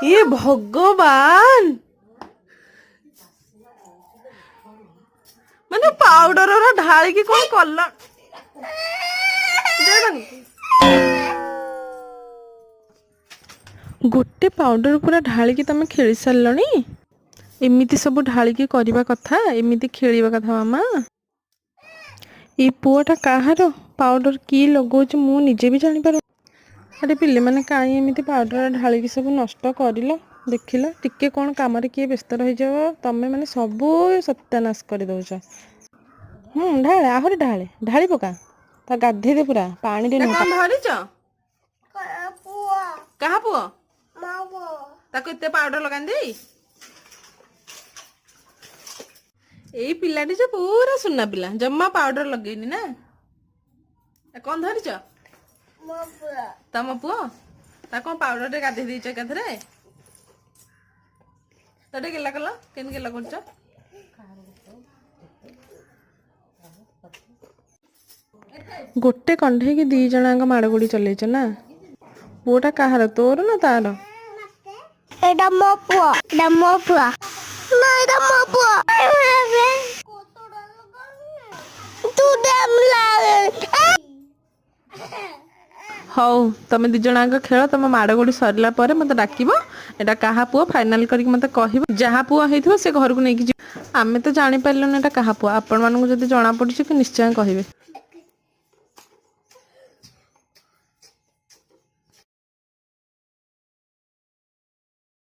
ଇଏ ଭଗବାନ, ମାନେ ପାଉଡର ଢାଳିକି କଣ କଲ? ଗୋଟେ ପାଉଡର ପୁରା ଢାଳିକି ତମେ ଖେଳି ସାରିଲଣି? ଏମିତି ସବୁ ଢାଳିକି କରିବା କଥା? ଏମିତି ଖେଳିବା କଥା ମାମା? ଏଇ ପୁଅଟା କାହାର? ପାଉଡର କିଏ ଲଗାଉଛି ମୁଁ ନିଜେ ବି ଜାଣିପାରୁ। ଆରେ ପିଲାମାନେ, କାହିଁ ଏମିତି ପାଉଡର ଢାଳିକି ସବୁ ନଷ୍ଟ କରିଲ? ଦେଖିଲ, ଟିକେ କ'ଣ କାମରେ କିଏ ବ୍ୟସ୍ତ ରହିଯିବ, ତମେ ମାନେ ସବୁ ସତ୍ୟାନାଶ କରିଦେଉଛ। ହୁଁ, ଢାଳେ, ଆହୁରି ଢାଳେ, ଢାଳି ପକା, ତା ଗାଧେଇ ଦେ ପୁରା ପାଣିରେ। ନୁହଁ, ଧରିଛ କାହା ପୁଅ? ତାକୁ ଏତେ ପାଉଡର ଲଗାନ୍ତି? ଏଇ ପିଲାଟି ଯେ ପୁରା ସୁନା ପିଲା, ଜମା ପାଉଡର ଲଗେଇନି ନା। କଣ ଧରିଛ? ତମ ପୁଅ। ତା କଣ ପାଉଡରରେ ଗାଧେଇ ଦେଇଛ ଏକାଥରେ? ତ ଟିକେ ଗେଲା କଲ, କେମିତି ଗେଲା କରୁଛ? ଗୋଟେ କଣ୍ଢେଇକି ଦି ଜଣଙ୍କ ମାଡ଼ଗୋଡ଼ି ଚଲେଇଛ ନା? ପୁଅଟା କାହାର, ତୋର ନା ତାର? ଏଇଟା ମୋ ପୁଅ, ଏଇଟା ମୋ ପୁଅ ନା, ଏଇଟା ମୋ ପୁଅ। ହଉ, ତମେ ଦି ଜଣଙ୍କ ଖେଳ। ତମ ମାଡ଼ଗୋଡ଼ି ସରିଲା ପରେ ମତେ ଡାକିବ। ଏଇଟା କାହା ପୁଅ ଫାଇନାଲ କରିକି ମତେ କହିବ। ଯାହା ପୁଅ ହେଇଥିବ ସେ ଘରକୁ ନେଇକି ଯିବ। ଆମେ ତ ଜାଣିପାରିଲୁନି ଏଇଟା କାହା ପୁଅ। ଆପଣମାନଙ୍କୁ ଯଦି ଜଣା ପଡୁଛି କି ନିଶ୍ଚୟ କହିବେ।